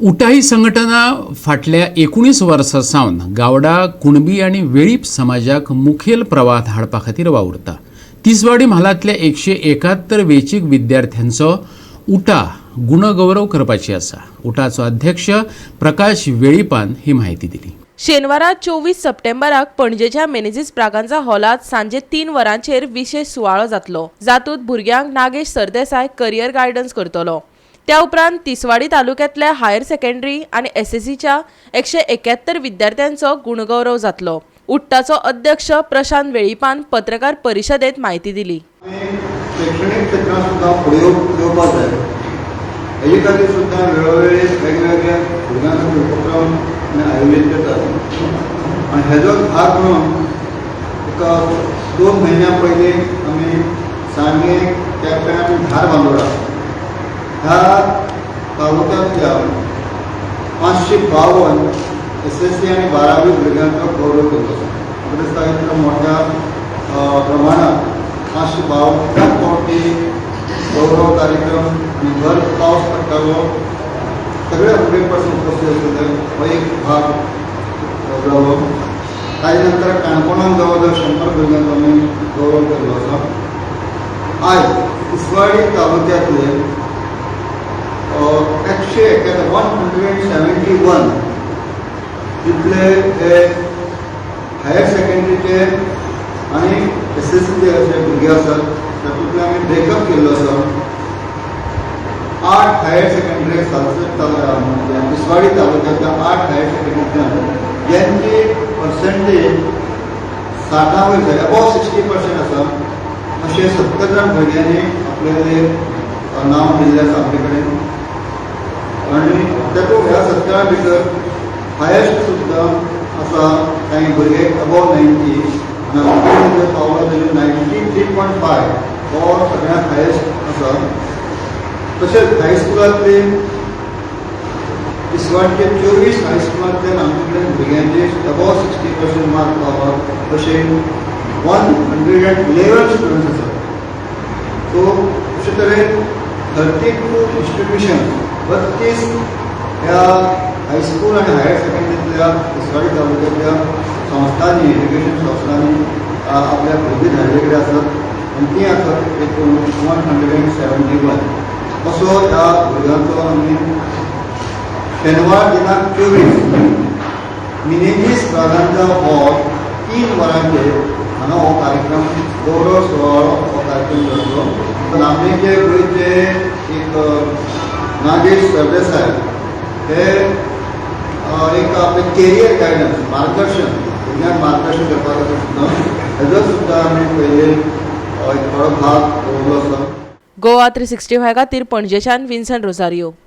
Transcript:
उटा ही संघटना फाटल्या 19 वर्सां सावन गावडा, कुणबी आनी वेळीप समाजाक मुखेल प्रवाहात हाडपा खातीर वावुरता. तिसवाडी म्हालांतल्या 171 वेंचीक विद्यार्थ्यांचो उटा गुणगौरव करपाची आसा. उटाचो अध्यक्ष प्रकाश वेळीपान ही म्हायती दिली. शेनवारा 24 सप्टेंबराक पणजेच्या मेनेझीस ब्रागांझा हॉलात सांजे 3 वरांचेर विशेश सुवाळो जातलो, जातूंत भुरग्यांक नागेश सरदेसाय करियर गायडन्स करतलो. त्या उपरांत तिसवाडी तालुक्यांतल्या हायर सेकंडरी आनी एसएससीच्या 171 विद्यार्थ्यांचो गुणगौरव जातलो. उट्टाचो अध्यक्ष प्रशांत वेळीपान पत्रकार परिशदेत म्हायती दिली. आमी शैक्षणीक क्षेत्रांत सुद्दां फुडें येवपाक जाय. हेजे खातीर सुद्दां वेळोवेळी वेगवेगळ्या भुरग्यां खातीर उपक्रम आमी आयोजीत करतात आनी हेजोच भाग म्हणून एका 2 म्हयन्या पयलीं आमी सांगें, केपें आनी धारबांदोडा ह्या तालुक्यांतल्या 552 एसएससी आनी 12वी भुरग्यांचो गौरव केल्लो आसा. म्हाका दिसता इतलो मोठ्या प्रमाणात 552 एकाच फावटी गौरव कार्यक्रम आनी भर पावस पडटालो, सगळे 100% उपस्थित आशिल्ले, हो एक भाग जालो. ताजे नंतर काणकोणांत जवळ जवळ 100 भुरग्यांचो आमी गौरव केल्लो आसा. आयज तिसवाडी तालुक्यांतले 171, 171 इतले हे हायर सेकंडरीचे आनी एसएससीचे अशे भुरगे आसात. तातूंतले आमी ब्रेकअप केल्लो आसा. आठ हायर सेकंडरी, सालसेट तालुका, तिसवाडी तालुक्यातल्या आठ हायर सेकंडरींतल्यान ज्यांची पर्संटेज 60 वयर, अबोव 60% आसा, अशे 70 जाण भुरग्यांनी आपलें नांव दिल्लें आसा आमचे कडेन. आनी तातूंत ह्या 70 भितर हायेस्ट सुद्दां आसा. कांय भुरगे अबोव 90 आनी आमचे कडेन जे पावला तेजे 93.5 हो सगळ्यांत हायेस्ट आसा. तशेंच हायस्कुलांतले, तिसवाडचे 24 हायस्कुलांतल्यान आमचे कडेन भुरग्यांचे अबोव 60% मार्क पावला अशे 111 स्टुडंट्स आसात. सो अशे तरेन 32 इन्स्टिट्युशन, 32 ह्या हायस्कूल आनी हायर सेकंडरीतल्या तिसवाडी तालुक्यातल्या संस्थांनी, एज्युकेशन संस्थांनी आपल्या भुरगीं धाडले कडेन आसात आनी तीं आसात एकूण 171. असो ह्या भुरग्यांचो आमी शेनवार दिनांक 24 मिनेझीस ब्रागांझा हॉल 3 वरांचेर हांगा हो कार्यक्रम, गौरव सुवाळो हो कार्यक्रम जातलो. नामनेचे गोंयचे एक नागेश सरदेसाय हे एक आपले केरियर गायडन्स, मार्गदर्शन, भुरग्यांक मार्गदर्शन करपा खातीर सुद्दां हेजो सुद्दां आमी पयले एक थोडो भाग दवरलो आसा. गोवा 365 खातीर पणजेच्यान विन्सन रोजारियो.